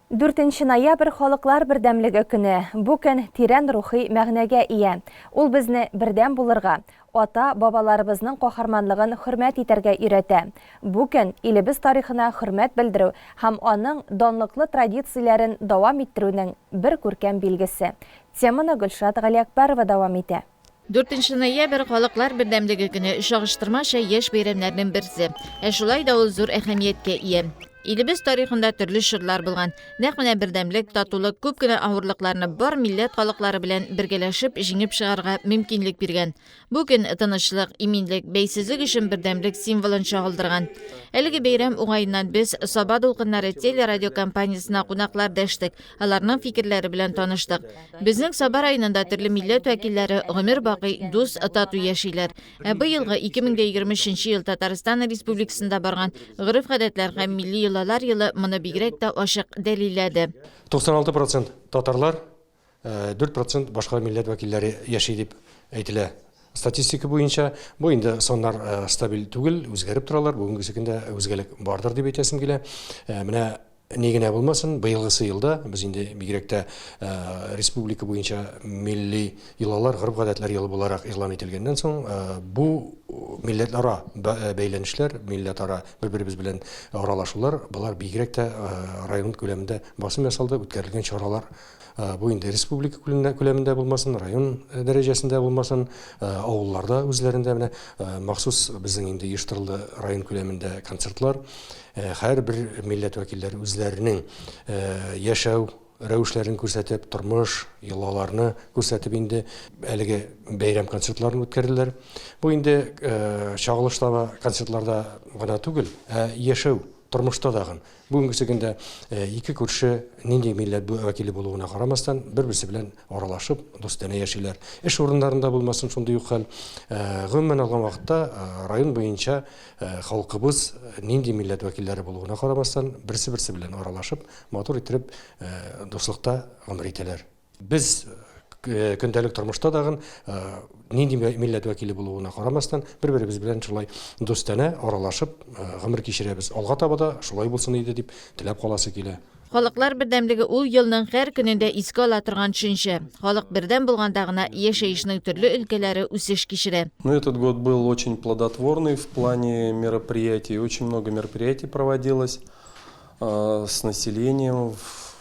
Дүртенче ноябрь Халыклар бердәмлеге көне. Бу көн тирән рухи мәгънәгә ия. Ул безне бердәм булырга, ата, бабаларыбызның каһарманлыгын хөрмәт итәргә өйрәтә. Бу көн, илебез тарихына хөрмәт белдерү һәм аның данлыклы традицияләрен дәвам иттерүнең бер күркәм билгесе. Теманы Гөлшат Галиәкбәрова дәвам итә. Дүртенче ноябрь, Халыклар бердәмлеге көне, чагыштырмача яшь бәйрәмнәрнең берсе. Ә шулай да ул зур әһәмияткә ия. Илебез тарихында төрле чорлар булган. Нәкъ менә бердәмлек, татулык күп кенә авырлыкларны бар милләт халыклары белән бергәләшеп җиңеп чыгарга мөмкинлек биргән. Бу көн тынычлык, иминлек, бәйсезлек өчен бердәмлек символын чагылдырган. Әлеге бәйрәм уңаеннан без Саба дулкыннары телерадиокомпаниясенә кунаклар дәштек, аларның фикерләре белән таныштык. Безнең Саба районында төрле милләт вәкилләре гомер бакый дус, тату яшиләр. Ә быелгы 2023 ел Татарстан Республикасында барган Гореф-гадәтләр һәм милли йолалар елы моны бигрәк тә ачык дәлилләде. 96 процент татарлар, 4 процент башка милләт вәкилләре яши дип әйтелә. Статистика буенча, бу инде саннар стабиль түгел, үзгәреп торалар, бүгенгесе көндә үзгәлек бардыр дип әйтәсем килә. Менә Ни генә булмасын, быелгысы елда без инде бигрәк тә республика буенча милли йолалар, гореф-гадәтләр елы буларак игълан ителгәннән соң, бу милләтара бәйләнешләр, милләтара бер-беребез белән аралашулар, болар бигрәк тә район күләмендә басым ясалды, үткәрелгән чаралар. Бу инде республика күләмендә булмасын, район дәрәҗәсендә булмасын, авылларда үзләрендә менә махсус безнең инде оештырылды район күләмендә концертлар. Һәрбер милләт вәкилләре үзләренең яшәү рәвешләрен күрсәтеп, тормыш, йолаларны күрсәтеп инде әлеге бәйрәм концертларын үткәрделәр. Бу инде чагылыш таба концертларда гына түгел, ә яшәү, тормышта дагын. Бүгенгесе көндә ике күрше нинди милләт вәкиле булуына карамастан, бер-берсе белән аралашып, дустанә яшиләр. Эш урыннарында булмасын шундый ук хәл. Гомумән алган вакытта, район буенча халкыбыз нинди милләт вәкилләре булуына карамастан, берсе-берсе белән аралашып, матур иттереп дуслыкта гомер итәләр. Без көндәлек тормышта дагын нинди милләт вәкиле булуына карамастан, бер-беребез белән шулай дустанә аралашып гомер кичерәбез. Алга таба да шулай булсын иде дип теләп каласы килә. Халыклар бердәмлеге ул елның һәр көнендә искә ала торган төшенчә. Халык бердәм булганда гына яшәешнең төрле өлкәләре үсеш кичерә. Ну, этот год был очень плодотворный в плане мероприятий. Очень много мероприятий проводилось с населением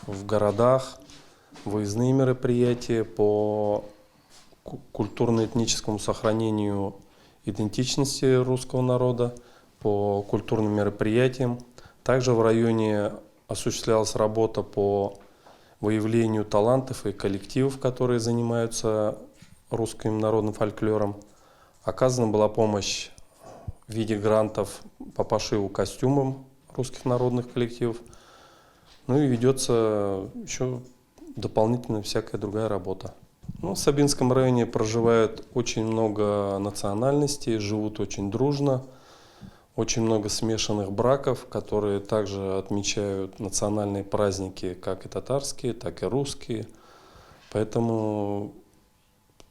в городах. Выездные мероприятия по культурно-этническому сохранению идентичности русского народа, по культурным мероприятиям. Также в районе осуществлялась работа по выявлению талантов и коллективов, которые занимаются русским народным фольклором. Оказана была помощь в виде грантов по пошиву костюмам русских народных коллективов. Ну и ведется еще дополнительно всякая другая работа. Ну, в Сабинском районе проживают очень много национальностей, живут очень дружно, очень много смешанных браков, которые также отмечают национальные праздники, как и татарские, так и русские. Поэтому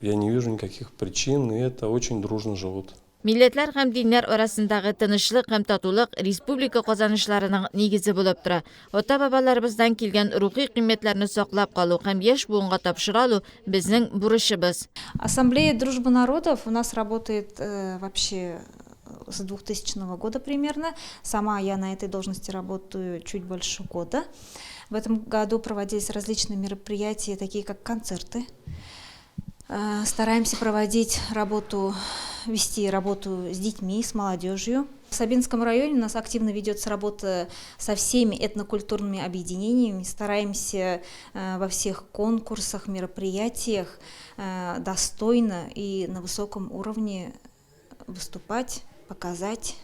я не вижу никаких причин, и это очень дружно живут. Милләтләр һәм диннәр арасындагы тынычлык һәм татулык республика казанышларының нигезе булып тора. Ата-бабаларыбыздан килгән рухи кыйммәтләрне саклап калу һәм яшь буынга тапшыра алу, безнең бурычыбыз. Ассамблея дружбы народов у нас работает вообще с 2000 года примерно. Сама я на этой должности работаю чуть больше года. В этом году проводились различные мероприятия, такие как концерты. Стараемся проводить работу, вести работу с детьми, с молодежью. В Сабинском районе у нас активно ведется работа со всеми этнокультурными объединениями. Стараемся во всех конкурсах, мероприятиях достойно и на высоком уровне выступать, показать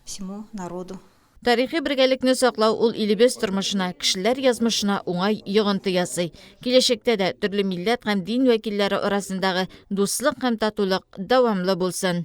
всему народу. Тарихи бергәлекне саклау ул илебез тормышына, кешеләр язмышына уңай йогынты ясый. Киләчәктә дә төрле милләт һәм дин вәкилләре арасындагы дуслык һәм татулык дәвамлы булсын.